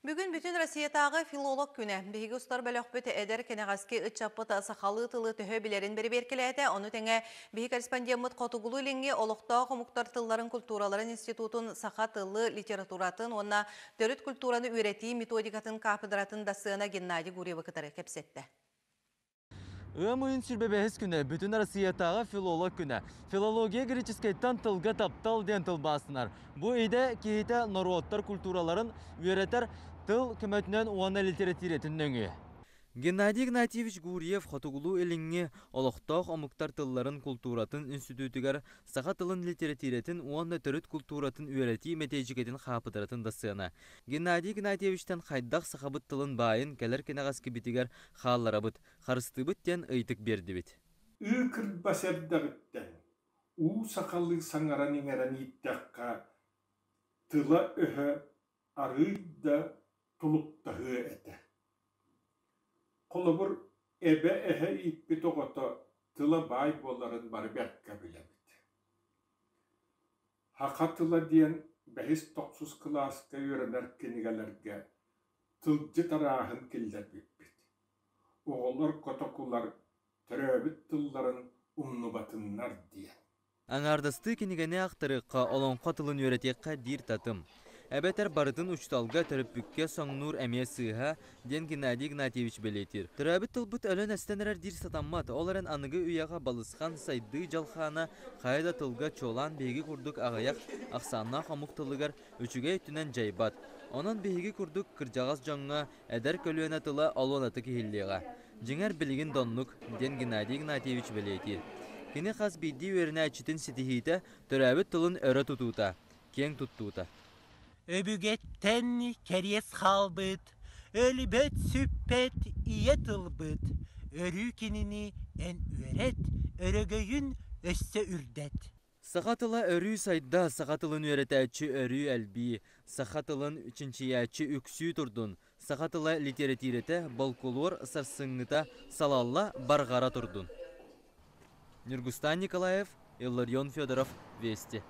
Бүгүн бүтүн Россиятааҕы филолог күнэ. Биһиги устар бөлөхпүт эдэр кэнэҕэски ыччаппыт сахалыы тылы төһө билэрин бэрэбиэркэлээтэ. Ону тэҥэ биһи корреспондеммыт Хотугулуу-Илиҥҥи олохтоох омуктар тылларын культураларын институтун саха тылы, литературатын уонна төрүт культураны үөрэтии методикатын кафедратын дассыана Геннадий Гурьевы кытары кэпсэттэ. Ыам ыйын сүрбэбэһис күнэ Бүтүн Россиятааҕы филолог күнэ. Филология греческэйтэн тылга таптал диэн тылбаастанар. Бу идэ киһитэ норуоттар культураларын үөрэтэр тыл көмөтүнэн уонна литэрэтиирэтин нөҥүө. Геннадий Игнатьевич Гурьев Хотугулуу-Илиҥҥи олохтоох омуктар тылларын култууратын институтугар саха тылын литэрэтиирэтин уонна төрүт култууратын үөрэтии мэтиэдьикэтин хаапыдыратын дассыана. Геннадий Игнатьевичтан хайдах сахабыт тылын баайын кэлэр кэнэҕэскибитигэр хаалларабыт, харыстыыбыт диэн ыйытык биэрдибит. Ыы кырбас эрдэҕиттэн уу сахалыы саҥаран-иҥэрэн ииттэххэ, тыла-өһө арыый да тулуктаһыа этэ. Холобур, эбэ-эһэ ииппит оҕото тыла баай буоларын бары бэркэ билэбит. Саха тыла диэн бэһис-тохсус кылааска үөрэнэр кинигэлэргэ тылдьыт арааһын киллэрбиппит. Оҕолор котокулар төрөөбүт тылларын умнубатыннар диэн. Аҥаардастыы кинигэни аахтарыахха, олоҥхо тылын үөрэтиэххэ диир татым. Эбэтэр барытын учууталга, төрөппүккэ соҥнуур эмиэ сыыһа, диэн Геннадий Игнатьевич бэлиэтиир. Төрөөбүт тылбыт өлөн-эстэн эрэр диир сатаммат, ол эрэн аныгы үйэҕэ балысхан сайдыы дьалхаана хайа да тылга чуолаан биһиги курдук аҕыйах ахсааннаах омук тылыгар үчүгэй өттүнэн дьайбат. Онон биһиги курдук кырдьаҕас дьоҥҥо эдэр көлүөнэ тыла олуонатык иһиллиэҕэ. Дьиҥэр, билигин да оннук, диэн Геннадий Игнатьевич бэлиэтиир. Кини хас биирдии үөрэнээччитин ситиһиитэ төрөөбүт тылын өрө тутуута, киэҥ туттуута. Өбүгэттэн кэриэс хаалбыт, өлбөт-сүппэт ийэ тылбыт, өрүү кинини эн үөрэт, өрөгөйүн өссө үрдэт. Саха тыла өрүү сайда, саха тылын үөрэтээччи өрүү элбии, саха тылын чинчийээччи үксүү турдун, саха тыла литэрэтиирэтэ болкулуор сарсыҥҥыта салалла барҕара турдун. Ньургустан Николаев, Илларион Федоров, Вести.